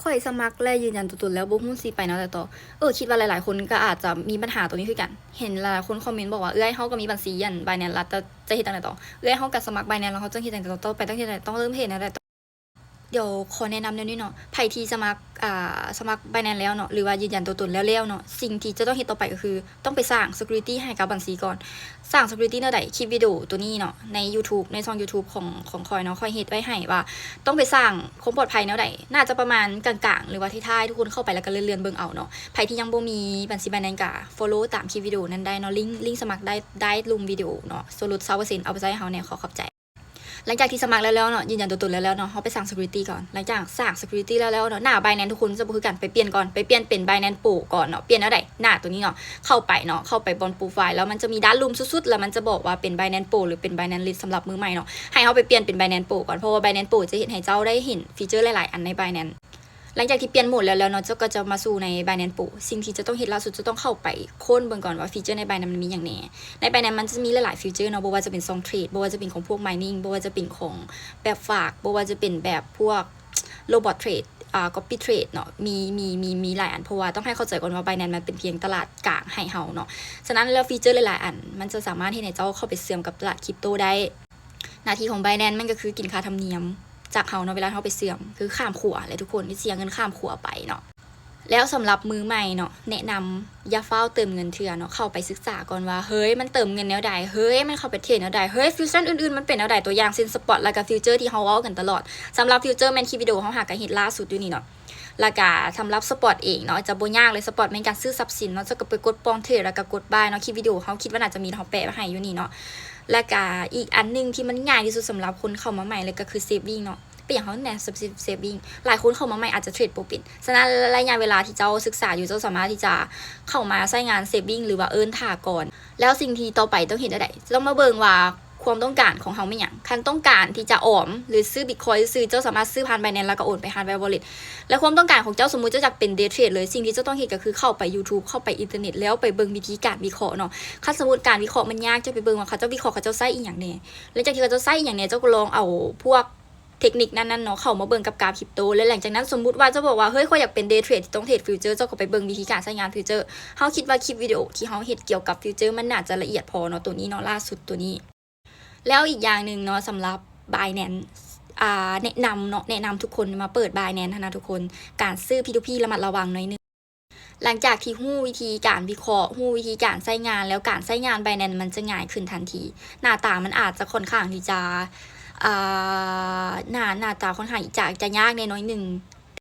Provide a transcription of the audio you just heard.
ຂ້ອຍສະໝັກ ແລະ ຢືນຢັນຕົວຕົນແລ້ວ ບໍ່ຮູ້ຊິໄປແນວໃດຕໍ່. ເອີ ຄິດວ່າຫຼາຍໆຄົນກໍອາດຈະມີບັນຫາຕົວນີ້ຄືກັນ. ເຫັນຫຼາຍໆຄົນຄອມເມັນບອກວ່າ ເອື້ອຍ ເຮົາກໍມີບັນຊີອັນ Binance ລະ ຈະ ຈະເຮັດຈັ່ງໃດຕໍ່? ເອື້ອຍ ເຮົາກໍສະໝັກ Binance ແລ້ວ ເຮົາຕ້ອງເຮັດຈັ່ງໃດຕໍ່? ໄປຕ້ອງເຮັດຈັ່ງໃດ? ຕ້ອງເລີ່ມເຮັດແນວໃດຕໍ່? ດຽວຂໍແນະນຳແນວນີ້ເນາະ, ໃຜທີ່ສະໝັກ ອ່າ ສະໝັກ Binance ແລ້ວເນາະ ຫຼືວ່າຢືນຢັນຕົວຕົນແລ້ວໆເນາະ, ສິ່ງທີ່ຈະຕ້ອງເຮັດຕໍ່ໄປກໍຄືຕ້ອງໄປສ້າງ security ໃຫ້ກັບບັນຊີກ່ອນ. ສ້າງ security ແນວໃດ? ຄລິບວິດີໂອຕົວນີ້ເນາະ ໃນ YouTube ໃນຊ່ອງ YouTube ຂອງ ຂອງຂ້ອຍເນາະ, ຂ້ອຍເຮັດໄວ້ໃຫ້ວ່າຕ້ອງໄປສ້າງຄວາມປອດໄພແນວໃດ. ໜ້າຈະປະມານກາງໆ ຫຼືວ່າທ້າຍໆ ທຸກຄົນເຂົ້າໄປແລ້ວກໍເລື່ອນໆເບິ່ງເອົາເນາະ. ໃຜທີ່ຍັງບໍ່ມີບັນຊີ Binance ກໍ follow ຕາມຄລິບວິດີໂອນັ້ນໄດ້ເນາະ, ລິ້ງ ລິ້ງສະໝັກໄດ້ ໃຕ້ລຸ່ມວິດີໂອເນາະ, ສ່ວນຫຼຸດຊາວເປີເຊັນ ເອົາໄປໃຊ້ເຮົາແດ່, ຂໍຂອບໃຈ. ຫຼັງຈາກທີ່ສະໝັກແລ້ວໆເນາະ, ຢືນຢັນຕົວຕົນແລ້ວໆເນາະ, ເຮົາໄປສ້າງ security ກ່ອນ. ຫຼັງຈາກສ້າງ security ແລ້ວໆເນາະ, ໜ້າ Binance ທຸກຄົນຈະບໍ່ຄືກັນ, ໄປປ່ຽນກ່ອນ, ໄປປ່ຽນເປັນ Binance Pro ກ່ອນເນາະ. ປ່ຽນແນວໃດ? ໜ້າຕົວນີ້ເນາະ, ເຂົ້າໄປເນາະ, ເຂົ້າໄປບ່ອນໂປຣໄຟລ໌ ແລ້ວມັນຈະມີດ້ານລຸ່ມສຸດໆ ແລ້ວມັນຈະບອກວ່າເປັນ Binance Pro ຫຼືເປັນ Binance Lite ສຳລັບມືໃໝ່ເນາະ. ໃຫ້ເຮົາໄປປ່ຽນເປັນ Binance Pro ກ່ອນ, ເພາະວ່າ Binance Pro ຈະເຮັດໃຫ້ເຈົ້າໄດ້ເຫັນ feature ຫຼາຍໆອັນໃນ Binance. ຫຼັງຈາກທີ່ປ່ຽນໂໝດແລ້ວແລ້ວເນາະ, ເຈົ້າກໍຈະມາສູ່ໃນ Binance Pro. ສິ່ງທີ່ເຈົ້າຕ້ອງເຮັດລ່າສຸດ, ເຈົ້າຕ້ອງເຂົ້າໄປຄົ້ນເບິ່ງກ່ອນວ່າ feature ໃນ Binance ມັນມີຫຍັງແດ່. ໃນ Binance ມັນຈະມີຫຼາຍໆ feature ເນາະ, ບໍ່ວ່າຈະເປັນຊ່ອງເທຣດ, ບໍ່ວ່າຈະເປັນຂອງພວກ mining, ບໍ່ວ່າຈະເປັນຂອງແບບຝາກ, ບໍ່ວ່າຈະເປັນແບບພວກ robot trade, ອ່າ copy trade ເນາະ, ມີ ມີ ມີ ມີຫຼາຍອັນ, ເພາະວ່າຕ້ອງໃຫ້ເຂົ້າໃຈກ່ອນວ່າ Binance ມັນເປັນພຽງຕະຫຼາດກາງໃຫ້ເຮົາເນາະ. ສະນັ້ນແລ້ວ feature ຫຼາຍໆອັນ ມັນຈະສາມາດເຮັດໃຫ້ເຈົ້າເຂົ້າໄປເຊື່ອມກັບຕະຫຼາດ crypto ໄດ້. ໜ້າທີ່ຂອງ Binance ມັນກໍຄືກິນຄ່າທຳນຽມຈາກເຮົາເນາະ, ເວລາເຮົາໄປເຊື່ອມ, ຄືຂ້າມຂົວແຫຼະທຸກຄົນ, ເສຍເງິນຂ້າມຂົວໄປເນາະ. ແລ້ວສຳລັບມືໃໝ່ເນາະ, ແນະນຳຢ່າຟ້າວເຕີມເງິນເທື່ອເນາະ, ເຂົ້າໄປສຶກສາກ່ອນວ່າ ເຮີ້ຍ ມັນເຕີມເງິນແນວໃດ, ເຮີ້ຍ ມັນເຂົ້າໄປເທຣດແນວໃດ, ເຮີ້ຍ feature ອື່ນໆມັນເປັນແນວໃດ, ຕົວຢ່າງເຊັ່ນ spot ແລ້ວກໍ future ທີ່ເຮົາເວົ້າກັນຕະຫຼອດ. ສຳລັບ future ແມ່ນຄລິບວິດີໂອເຮົາຫາກໍເຮັດລ່າສຸດຢູ່ນີ້ເນາະ. ແລ້ວກະສຳລັບ spot ເອງເນາະ, ຈະບໍ່ຍາກເລີຍ, spot ແມ່ນການຊື້ຊັບສິນເນາະ, ເຈົ້າກໍໄປກົດປ່ອງເທຣດ ແລ້ວກໍກົດ buy ເນາະ. ຄລິບວິດີໂອເຮົາຄິດວ່າໜ້າຈະມີ, ເຮົາແປະໄວ້ໃຫ້ຢູ່ນີ້ເນາະ. ແລ້ວກະອີກອັນໜຶ່ງທີ່ມັນງ່າຍທີ່ສຸດສຳລັບຄົນເຂົ້າມາໃໝ່ເລີຍກໍຄື saving ເນາະ. ເປັນຫຍັງເຮົາແນະ saving? ຫຼາຍຄົນເຂົ້າມາໃໝ່ອາດຈະເທຣດບໍ່ເປັນ, ສະນັ້ນໄລຍະເວລາທີ່ເຈົ້າສຶກສາຢູ່, ເຈົ້າສາມາດທີ່ຈະເຂົ້າມາໃຊ້ງານ saving ຫຼືວ່າ earn ຖ້າກ່ອນ. ແລ້ວສິ່ງທີ່ຕໍ່ໄປຕ້ອງເຮັດແນວໃດ? ຕ້ອງມາເບິ່ງວ່າຄວາມຕ້ອງການຂອງເຮົາແມ່ນຫຍັງ. ຄັນຕ້ອງການທີ່ຈະອອມ ຫຼື ຊື້ Bitcoin ຊື່ໆ, ເຈົ້າສາມາດຊື້ຜ່ານ Binance ແລ້ວກໍໂອນໄປຮ້ານ Wallet. ແລ້ວຄວາມຕ້ອງການຂອງເຈົ້າ, ສົມມຸດເຈົ້າຢາກເປັນ day trade ເລີຍ, ສິ່ງທີ່ເຈົ້າຕ້ອງເຮັດກໍຄືເຂົ້າໄປ YouTube, ເຂົ້າໄປ internet ແລ້ວໄປເບິ່ງວິທີການວິເຄາະເນາະ. ຄັນສົມມຸດການວິເຄາະມັນຍາກ, ເຈົ້າໄປເບິ່ງວ່າເຂົາເຈົ້າວິເຄາະ, ເຂົາເຈົ້າໃຊ້ອີ່ຫຍັງແດ່. ຫຼັງຈາກທີ່ເຂົາເຈົ້າໃຊ້ອີ່ຫຍັງແດ່, ເຈົ້າກໍລອງເອົາພວກ ເທັກນິກນັ້ນໆເນາະ ເຂົ້າມາເບິ່ງກັບກາບ crypto ແລະ ຫຼັງຈາກນັ້ນ ສົມມຸດວ່າເຈົ້າບອກວ່າ ເຮີ້ຍ ຂ້ອຍຢາກເປັນ day trade ທີ່ຕ້ອງເທຣດ future ເຈົ້າກໍໄປເບິ່ງວິທີການໃຊ້ງານ future. ເຮົາຄິດວ່າຄລິບວິດີໂອທີ່ເຮົາເຮັດກ່ຽວກັບ future ມັນໜ້າຈະລະອຽດພໍເນາະ ໂຕນີ້ເນາະ ລ່າສຸດໂຕນີ້. ແລ້ວອີກຢ່າງໜຶ່ງເນາະ ສຳລັບ Binance ອ່າ ແນະນຳເນາະ ແນະນຳທຸກຄົນມາເປີດ Binance ຫັ້ນນະທຸກຄົນ ການຊື້ P two P ລະມັດລະວັງໜ້ອຍໜຶ່ງ. ຫຼັງຈາກທີ່ຮູ້ວິທີການວິເຄາະ, ຮູ້ວິທີການໃຊ້ງານແລ້ວ, ການໃຊ້ງານ Binance ມັນຈະງ່າຍຂຶ້ນທັນທີ. ໜ້າຕາມັນອາດຈະຂ້ອນຂ້າງທີ່ຈະ ອ່າ ໜ້າ ໜ້າຕາຂ້ອນຂ້າງຈະ ຈະຍາກແດ່ໜ້ອຍໜຶ່ງ,